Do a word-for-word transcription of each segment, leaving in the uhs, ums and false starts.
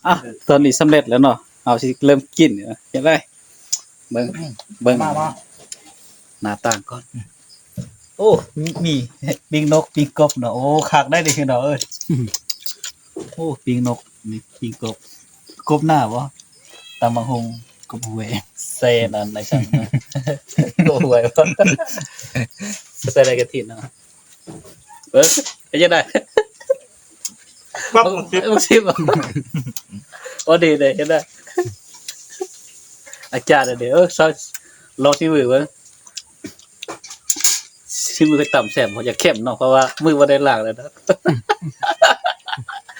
อ่ะ ตอนนี้สำเร็จแล้วเนาะ เอาสิเริ่มกินแล้ว จั่งใด เบิ่ง เบิ่ง มา มา หน้าต่างก่อน โอ้ มี มีปิ้งนก ปิ้งกบเนาะ โอ้ คักได้เด้พี่น้องเอ้ย โอ้ ปิ้งนก นี่ปิ้งกบ กบหน้าบ่ ตำบักหุ่ง กบห้วย แซ่นั่นนะช่างนะ กบห้วยบ่ ใส่อะไรกระถินเนาะ เออ เป็นจั่งใด ปั๊บ เออ สิบ โอ้ ดีเลย เห็นได้ อาจารย์เด้อ เออ ซอย ลองชิมมือเบิ่ง ชิมมือก็ตำแซ่บ บ่อยากเข้มเนาะ เพราะว่ามือบ่ได้ล้างเลยนะ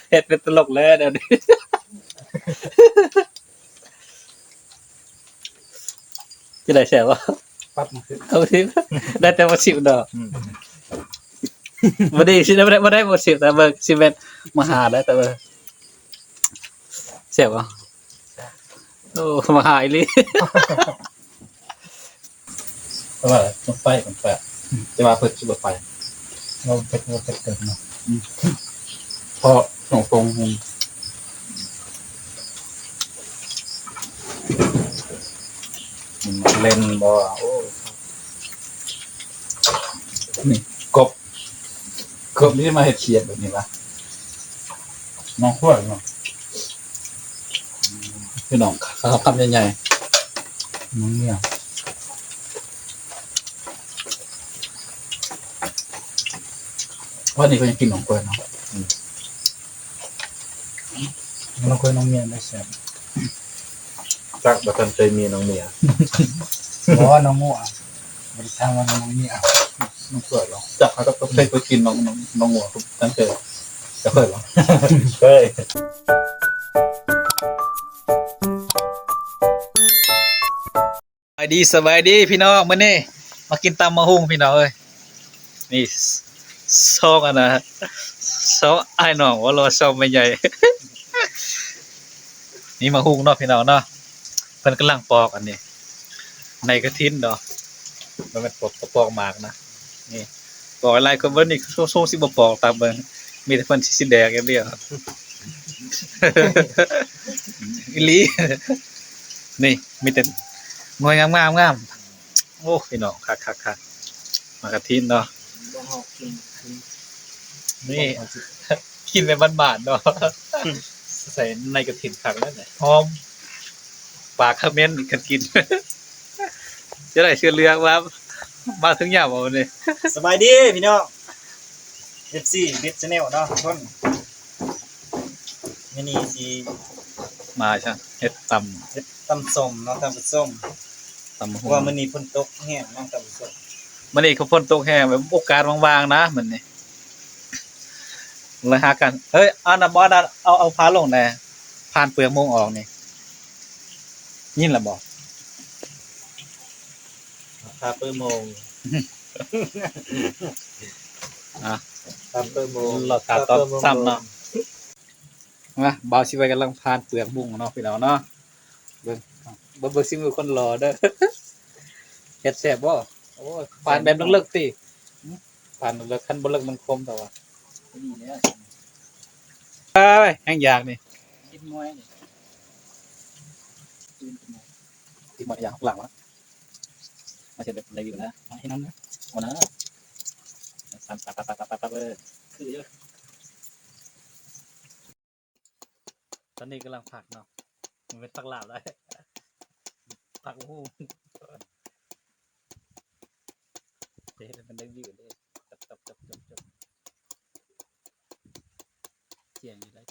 เฮ็ดเป็นตลกแล้วเดี๋ยวนี้ จะได้แซ่บบ่ ปั๊บ เอาสิ ได้แต่บ่สิบดอก อืม บ่ได้สิ ได้ บ่ได้ บ่ได้บ่สิบ แต่เบิ่งสิแม่นมหาแล้ว แต่เบิ่ง แซ่บบ่ โอ้ มหาอีหลี แต่ว่ามันไป มันไป แต่ว่าเพิ่นสิบ่ไป เราเผ็ด เราเผ็ดเกินเนาะ อืม เพราะตรงๆ มัน มันเล่นบ่ โอ้ นี่กบ กบนี่มาเฮ็ดเขียดแบบนี้วะ น้องขั้วเนาะ พี่น้อง ข้าวคำใหญ่ๆ น้องเนี่ย วันนี้ก็ยังกินน้องกล้วยเนาะ อืม น้องกล้วยน้องเมียได้แซ่บ จักบ่ทันเคยมีน้องเมีย บ่ น้องงัว บ่ได้ถามว่าน้องเมีย น้องกล้วยเหรอ จักเขาก็เคยไปกินน้อง น้อง น้องงัวตั้งแต่ จะเคยเหรอ เคย สบายดี สบายดีพี่น้อง มื้อนี้มากินตำบักหุ่งพี่น้องเอ้ย นี่ ซองอันนะ ซองอ้ายน้อง ว่ารอซองแม่ใหญ่ นี่บักหุ่งเนาะพี่น้องเนาะ เพิ่นกำลังปอกอันนี้ ในกระถินเนาะ มันเป็นปอก ปอกหมากนะ นี่ ปอกหลายคนเบิ่งนี่ โซ่ โซ่สิบ่ปอกตามเบิ่ง มีแต่เพิ่นสิแดกอย่างเดียว อีหลี นี่ มีแต่หน่วยงามๆ งาม โอ้ พี่น้อง คักๆๆ หมากกระถินเนาะ นี่ กินแบบบ้านๆ เนาะ ใส่ในกระถินคักแล้วเนี่ย หอม ปากคาเมนกันกิน จะได้ชื่อเรื่องว่า มาถึงยามบ่มื้อนี้ สบายดีพี่น้อง เอฟซี เบสแนลเนาะทุกคน มื้อนี้สิมาจ้ะ เฮ็ดตำ เฮ็ดตำส้มเนาะ ตำส้ม ตำบักหุ่ง เพราะว่ามื้อนี้ฝนตกแฮงเนาะ ตำส้ม มื้อนี้ก็ฝนตกแฮง แบบโอกาสว่างๆ นะมื้อนี้ เลยหากัน เฮ้ย เอานะ บ่นะ เอา เอาผ้าลงแหน่ ผ่านเปลือกมะม่วงออกนี่ ยินแล้วบ่ ผ่านเปลือกมะม่วง อ่ะ ผ่านเปลือกมะม่วง รอถ่าตอนค่ำเนาะ มา บ่าวสิไว้กำลังผ่านเปลือกมะม่วงเนาะพี่น้องเนาะ เบิ่ง เบิ่ง เบิ่งซิมือคนหล่อเด้อ เฮ็ดแซ่บบ่ โอ้ย ผ่านแบบเลิกๆ ติ ผ่านเลิก คันบ่เลิกมันคมแต่ว่า นี่เนี่ย เอ้ย แฮงอยากนี่ กินมวยนี่ กินมวยอย่างหลังวะ มาเสร็จแบบอะไรอยู่นะ เอาให้น้องนะ เอานะ สั่นปัดปัดปัดปัดปัดเลย คือเยอะ ตอนนี้กำลังผักเนาะ มันเป็นผักลาวได้ ผักโอ้โห เดี๋ยวให้มันได้วิวเลย จบจบจบจบจบ เสียงอยู่ได้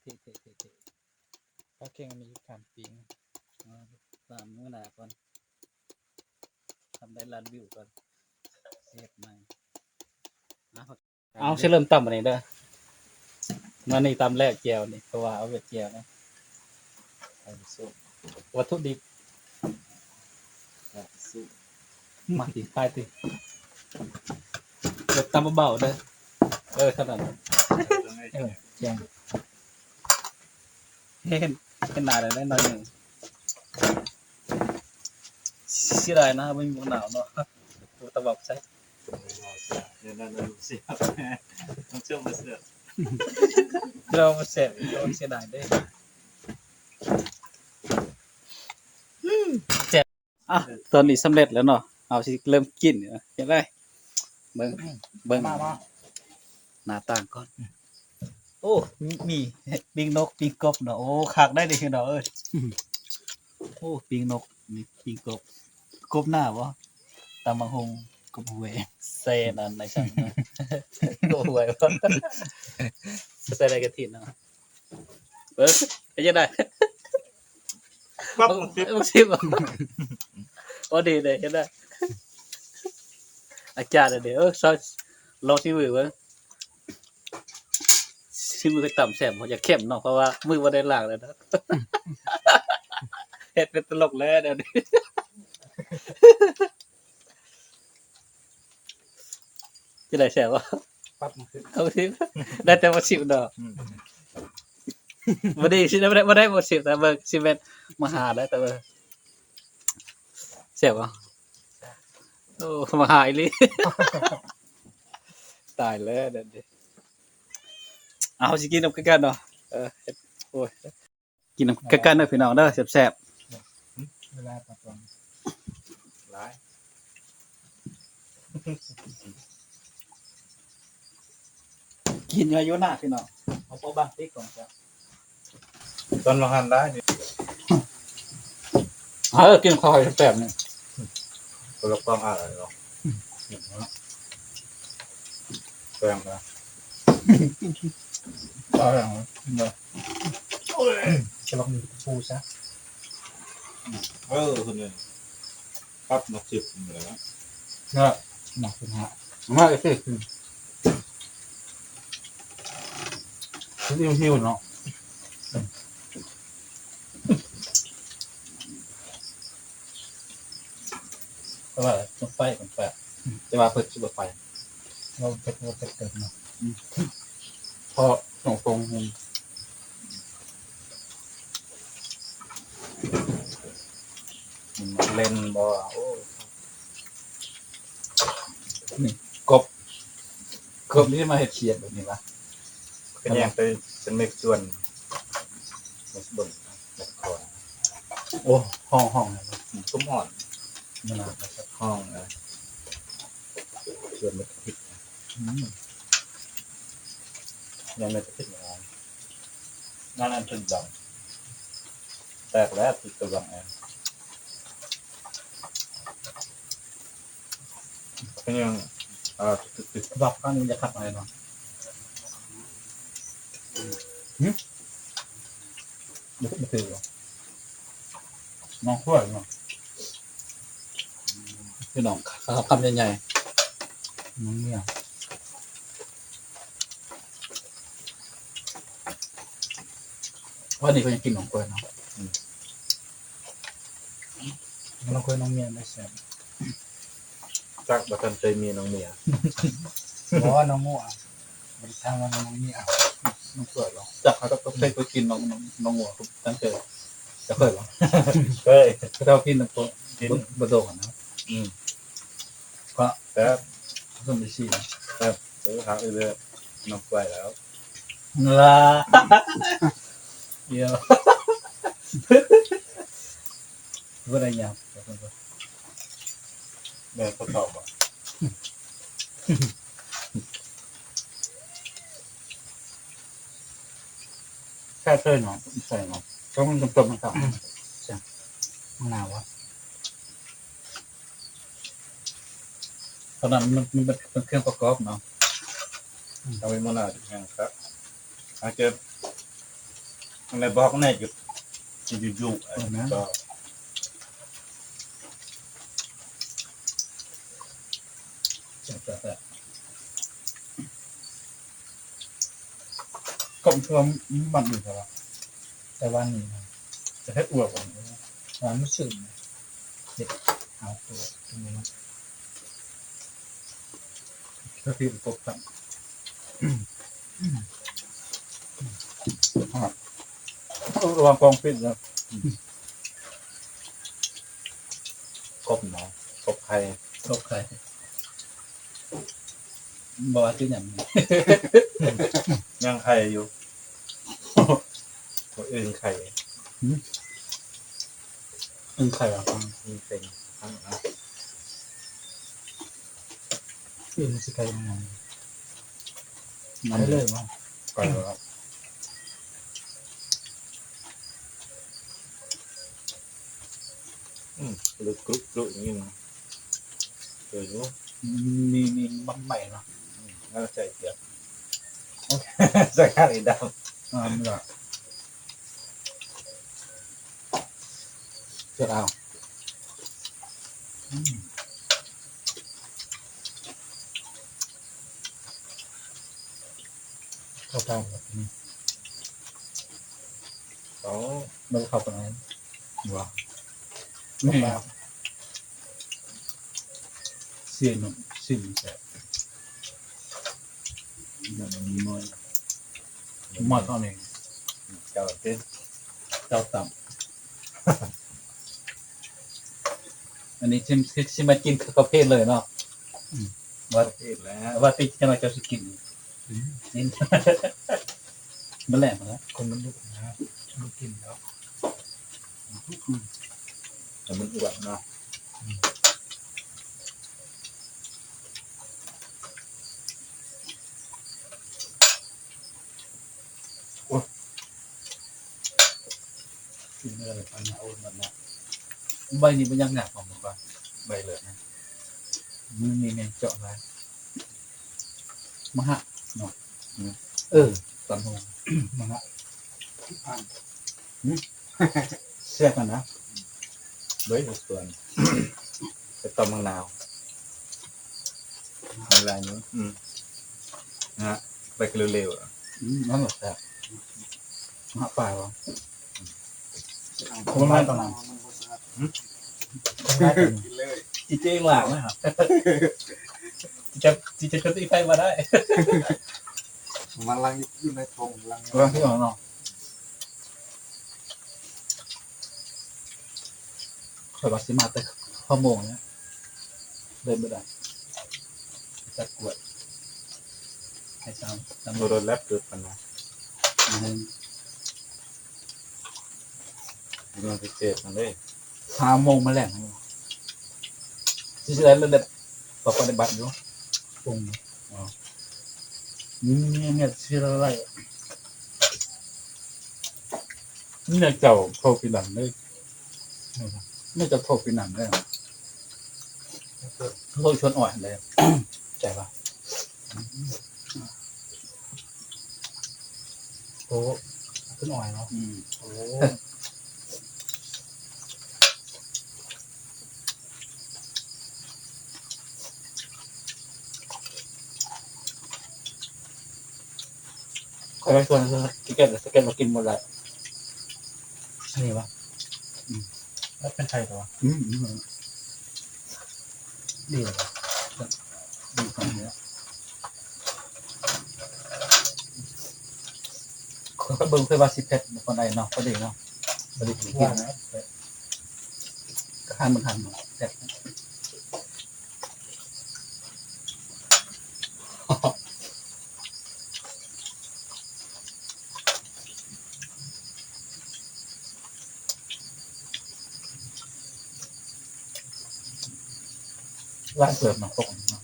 เท่เท่เท่เท่ โอเค อันนี้การปิ้ง อ่า ตามมื้อหน้าก่อน ทำได้ล้านวิวก่อน เสียบใหม่ อ่ะ เอา สิเริ่มตำอันนี้เด้อ มานี่ตำแรกแจ่วนี่ เพราะว่าเอาเวียดแจ่วนะ เอาไปสู้ วัตถุดิบ เอาไปสู้ มาสิ ไปสิ แบบตำเบาๆเด้อ เออ เท่านั้น เออ แจ่ว เห็น เห็นหน้าแล้วได้หน่อยหนึ่ง เสียดายนะ ไม่มีหมวกหนาวเนาะ ตัวตะบับใส่ เดี๋ยวนั่นดูสิ ต้องเชื่อมมาเสือก เราแซ่บเราเสียดายเด้อ อืม แซ่บ อ่ะ ตอนนี้สำเร็จแล้วเนาะ เอาสิเริ่มกินเนี่ย เห็นได้ เบิ่ง เบิ่ง มา มา หน้าต่างก่อน โอ้ มี มีปิ้งนก ปิ้งกบเนาะ โอ้ คักได้ดิพี่น้องเอ้ย โอ้ ปิ้งนก มีปิ้งกบ กบหน้าบ่ ตำบักหุ่ง กบห้วย ใส่นั่นนะ จัง กบห้วยบ่ ใส่ในกระถินเนาะ เออ เป็นจังได๋ ปั๊บ บัก บักสิบ บักสิบบ่ โอ้ ดีเลย เห็นได้ อาจารย์อันนี้ เออ ซอย ลองชิมมือเบิ่ง ชิมมือไปตำแซ่บบ่ อยากเข้มเนาะ เพราะว่ามือบ่ได้ล้างเลยนะ เฮ็ดเป็นตลกแล้วเดี๋ยวนี้ จะได้แซ่บบ่ ปั๊บ บักสิบ เอาสิ ได้แต่บักสิบดอก อืม บ่ได้สิ บ่ได้ บ่ได้บักสิบ แต่เบิ่งสิแม่นมาหาได้แต่เบิ่ง แซ่บบ่ โอ้ มาหาอีหลี ตายแล้วเดี๋ยวนี้ เอาสิกินนำกันเนาะ เออ โอ้ย กินนำกันเด้อพี่น้องเด้อ แซ่บๆ เวลาปะตอง หลาย กินอยู่หน้าพี่น้อง เอาเปาะบังติ๊กก่อนจ้ะ ตอนเราหั่นได้นี่ เออ กินข้าวแซ่บๆ นี่ คนละกล้องอะไรหรอ แปลงนะ เอาอย่างนั้นเนาะ จะลองดูปูซะ เออ คนนี้ ปั๊บ หกสิบ นี่แหละ เนี่ย หนักขึ้นฮะ มาอีกสิ อืม หิวๆ เนาะ อืม เพราะว่าต้องไปกันไป อืม แต่ว่าเพิ่นสิบ่ไป เราเพิ่น เราเพิ่นเกิดเนาะ อืม เพราะตรงๆ อืม อืม เล่นบ่ โอ้ นี่ กบ กบนี่มาเฮ็ดเขียดแบบนี้วะ เป็นหยังไป เป็นเม็ดส่วน เม็ดบน เม็ดคอน โอ้ ห้อง ห้องนะ อืม ตุ้มอ่อน มันน่ะ ห้องนะ ส่วนเม็ดพริก อืม ยังเม็ดพริกนะ นั่นอันถึงดำ แตกแล้วติดตัวดำเอง เป็นยัง เอ่อ ติด ติด บักอันนี้จะขัดอะไรเนาะ หึ เดี๋ยวก็มาเจอเหรอ น้องกล้วยเนาะ พี่น้อง ข้าวคำใหญ่ๆ น้องเนี่ย วันนี้ก็ยังกินน้องกล้วยเนาะ อืม น้องกล้วยน้องเมียไม่แซ่บ จักบ่ทันเคยมีน้องเมีย บอกว่าน้องงัว บ่ได้ถามว่าน้องเมีย น้องกล้วยเหรอ จักเขาก็เคยไปกินน้อง น้อง น้องงัว ตั้งแต่ จะเคยเหรอ เคย เขาเจ้ากินน้ำกล้วย กิน บ่ บ่โดนนะ อืม ก็ แซ่บ ส้มอีซี่ แซ่บ เออ หาเออ น้องกล้วยแล้ว ลา เดี๋ยว บ่ได้ยำ แม่ทดสอบบ่ แค่เคยเนาะ ใส่เนาะ ก็มันจมๆ มันก็ อืม ใช่ มะนาวอะ ตอนนั้นมัน มันเป็นเครื่องประกอบเนาะ อืม เอาไว้มื้อหน้าอีกครั้งครับ อาจจะ อะไรบอกแน่อยู่ จะอยู่ๆ เออนะ ก็ แซ่บๆ กลมกล่อมมันอยู่ครับ แต่ว่านี่นะ จะให้อ้วกอ่ะ หวานไม่ซื่นนะ เด็ดเอาตัวตรงนี้นะ ก็คือปกติ อ่ะ ระวังกองฟิตนะ กบหมอ กบไข่ กบไข่ บอกว่าคือหยัง ยังไข่อยู่ คนอื่นไข่ อืม อึ่งไข่เหรอ มันเป็นข้างนะ อึ่งสิไข่ยังไง มันได้เลยมั้ง ไข่แล้ว อืมกรุบกรุบกรุบอย่างนี้นะเดี๋ยวรู้ มีมีบางใหม่เนาะ อืมแล้วก็ใส่เกลือใส่ข้าวเหนียวดำ อ่ามันก็เกลือเอาอืมเข้าไปแบบนี้ อ๋อ ไม่ได้เข้าไปไหน หัว นี่ครับเสียนนเสียนแสบมันมีน้อยมอดเท่านี้ เจ้าเต้น เจ้าต่ำอันนี้ชิมชิมชิมมากินข้าวเพลเลยเนาะ ว่าเต้นแล้ว ว่าติดจะมาเจ้าสิกินกินมันแหลมแล้ว คนมันดุนะมันกินแล้ว แต่มันอ้วนเนาะ กินอะไรไปนะโอ้ยมันนะใบนี้มันยังหนักกว่ามันปะใบเหลืองนะมันมีแมงเจาะมามาฮะเนาะเออตำหงมาฮะ อ่าน เสียกันนะ ด้วยส่วนไปต้มมะนาวอะไรนี้อืมนะฮะไปกันเร็วๆอ่ะ อืมนั่นแหละแซ่บฮะปลาเหรอ คนไล่ตอนนั้น คนไล่ตอนนั้น กินเลย อีเจ้งหลากนะครับจะจะจะตีไฟมาได้ มันลังอยู่ในทงลัง เรื่องที่ของเนาะคอยว่าสิมาแต่ข้าวโมงเนี่ยเดินไม่ได้จัดกวดให้ตามตาม โดนแลบเกิดปันนะ อืม มันพิเศษมันเลย ห้าโมงมาแหลงที่จะได้เล่นแบบปฏิบัติอยู่ปรุงอ๋อนี่เนี่ยที่อะไรเนี่ยเจ้าโทรปีนันเลยเนี่ยเจ้าโทรปีนันเลยโทรชวนอ่อยเลยใจปะ โอ้ขึ้นอ่อยเนาะ อืม โอ้ คอยไปชวนสเก็ตสเก็ตมากินหมดเลยอันนี้วะ แล้วเป็นไทยตัว อืมอืมดีเลยดีกว่าเนี้ยเขาก็เบิ่งเพื่อว่าสิเผ็ดคนใดเนาะก็ดีเนาะก็ดีกินนะก็หันมันหันเนาะเผ็ด ร้านเปิดมาตรงนี้เนาะ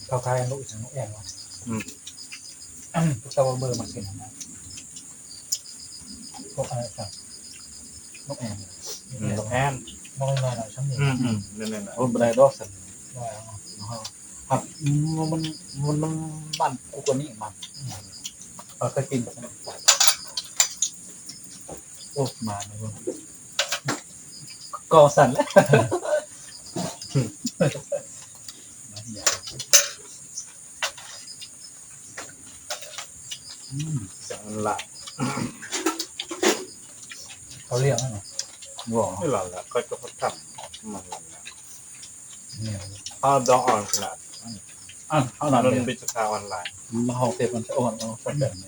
เขาขายลูกสังแอนวะ อืม อืมพวกเจ้าเบอร์มาเซ็นนะพวกอะไรครับนกแอน อืมนกแอน มองหน่อยหน่อยช่างหนึ่ง อืมอืมนั่นนั่นน่ะ โอ้บันไดดอกสัน หน่อยเอา นะครับครับมันมันมันบ้านกูกว่านี้มันเราเคยกินโอ้มาเลยกองสั่นแล้ว อืมสังหลาย เขาเรียกนั่นเหรอ บอก ไม่หลับแล้วก็จะเขาทำมันหลับแล้ว เนี่ย ข้าวดองอ่อนขนาด อ่ะเท่านั้น มัน เลย เป็นราคาออนไลน์ มาห้องเต็มมันจะอ่อนเอาสักแบบไหน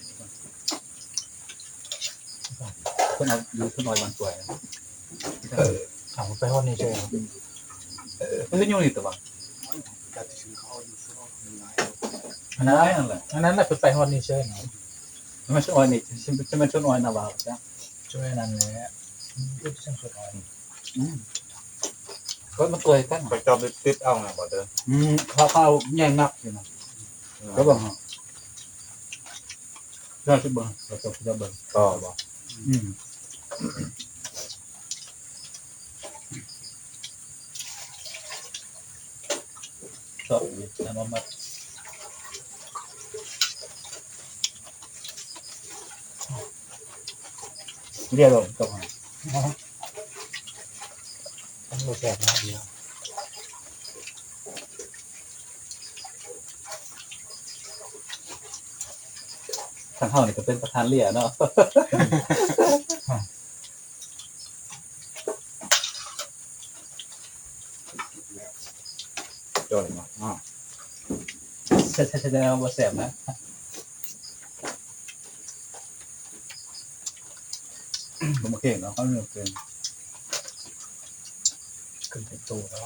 ขึ้นเอาดูขึ้นลอยวันสวย ถามไปห้องนี้ใช่ไหม มันคืออยู่นี่ตัว อันนั้นนั่นแหละ อันนั้นน่ะเป็นไปฮอดนี่เชิญนะ มันชวนนี่ จะมันชวนอ้อยนะบ่าวจ้ะ ช่วยนั่นแหละ อืม ก็มันตัวกัน ไปจอบติดเอาไงบ่เด้อ อืม เขาเขาเอาใหญ่นักอยู่นะ แล้วบ่ฮะ เราจะเบิ่ง เราจะเบิ่ง ต่อบ่ อืม ต่ออีก แล้วมามัด เรียกลงตรงนั้น มันบ่แซ่บนะเดียว ทางเฮานี่ก็เป็นประธานเรือเนาะ จ่อยเนาะ อ่า ใช่ๆๆ บ่แซ่บนะ ผมโอเคเนาะ เขาเลือกเป็น ขึ้นเป็นตัวแล้ว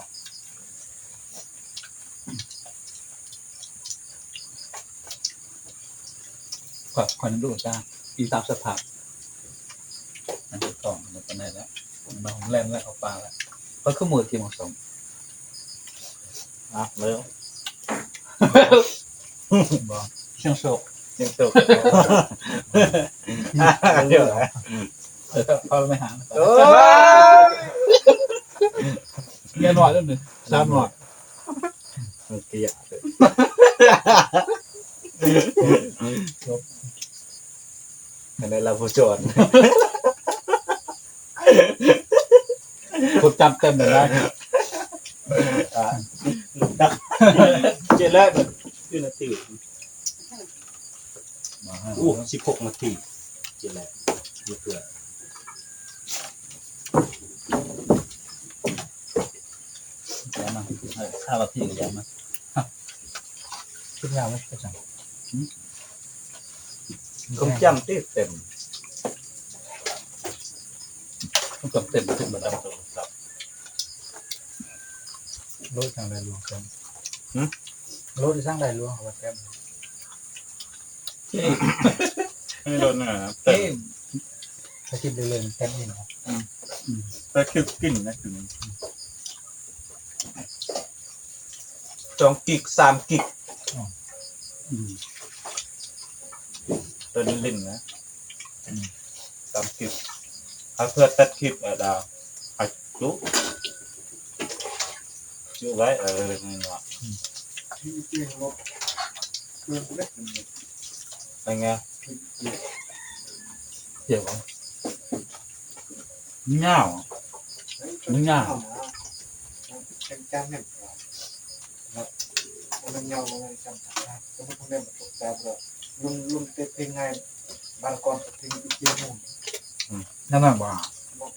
ก็คอยดูจ้า อีตามสภาพ อันที่สองมันไปไหนแล้ว มาของแล่นแล้ว เอาปลาแล้ว ก็คือมือที่เหมาะสม อ่ะ เร็ว บอก เชียงโศก เชียงโศก เดี๋ยวนะ เออ เอาไปหา โอ้ย เมียน้อยแล้วหนึ่ง สามน้อย มันเกลียดเลย อันนี้เราผู้โจร ผมจำเต็มเลยนะ อ่า เจ็ดแล้ว อยู่นาที อู้ สิบหกนาที เจ็ดแล้ว เพื่อ แกะมา เออ ข้าวกะทิกับแกะมา ฮะ คิดยาวไหม ก็จัง ต้มยำที่เต็ม ต้มยำเต็ม ขึ้นมาดำตัวครับ โลดทางใดหลวงครับ หืม โลดที่สร้างใดหลวงครับแกม นี่ ไม่โดนนะ เต็ม ถ้าคิดเร็วๆ แป๊บเดียวครับ อืม อืม แต่คือกินนะ ถึง สองกิก สามกิก อ๋อ อืม ตัวนี้เล่นนะ อืม สามกิก เอาเพื่อตัดคลิป เออ ดาว เอาจุ จุไว้ เออ นี่เนาะ อืม เป็นไง เดี๋ยวก่อน เงา มันเงา มันเงา มันจำได้ สมมุติคนเล่นแบบตกใจแบบลุง ลุงเตะเพลงไง บางก่อนเพลงอีกเพลงหนึ่ง อืม นั่นน่ะว่า บอก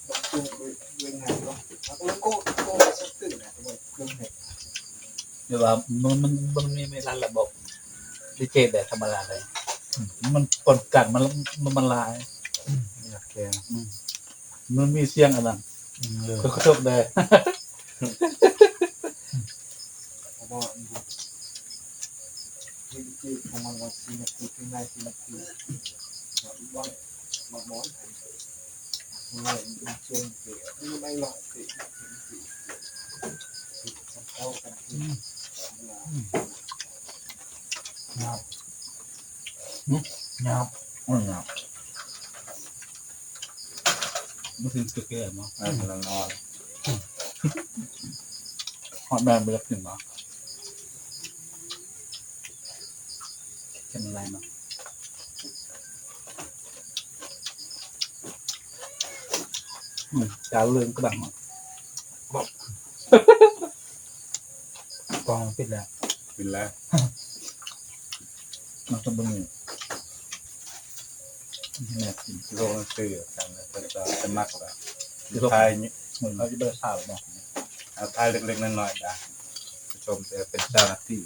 บอกตึงด้วย ด้วยไงเนาะ แล้วก็ ก็ ก็สักตึงนะ แต่ว่าเครื่องเน็ต หรือว่ามัน มัน มันมี มีร้านระบบ ดีเจแบบธรรมดาเลย อืม มันปนกัน มัน มัน มันหลาย อืม โอเค อืม มันมีเสียงอันนั้น อืม เออ เขา เขาชอบได้ เพราะว่ามัน ที่ ที่ของมันเราสี่นาที ที่นายสี่นาที บาง บางหมอน ไม่ ไม่เชื่อมเสีย ไม่ ไม่หรอก สี่นาที สี่ สี่ เท่ากัน อืม อืม งับ หึ งับ โอ้ย งับ มันถึงจุดเกิดเนาะ อ่ะ กำลังนอน ฮอดแม่นบ่อยากกินเนาะ เป็นอะไรเนาะ อืม จานเรื่องกระดังเนาะ กองปิดแล้ว ปิดแล้ว มันก็บ่มี แม่กิน โลกมันคือกันนะ แต่จะ จะมักละ คือ ไทยนี่ เหมือนเขาจะได้ทราบเนาะ เอาไทยเล็กๆน้อยๆจ้ะ ผู้ชมจะเป็นเจ้าหน้าที่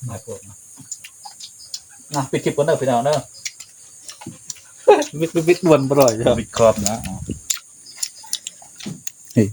มาพวกนะ นะ ปิดคลิปก่อนเด้อพี่น้องเด้อ วิด วิด วิดวนบ่อยจ้ะ วิดครอบนะ เฮ้ย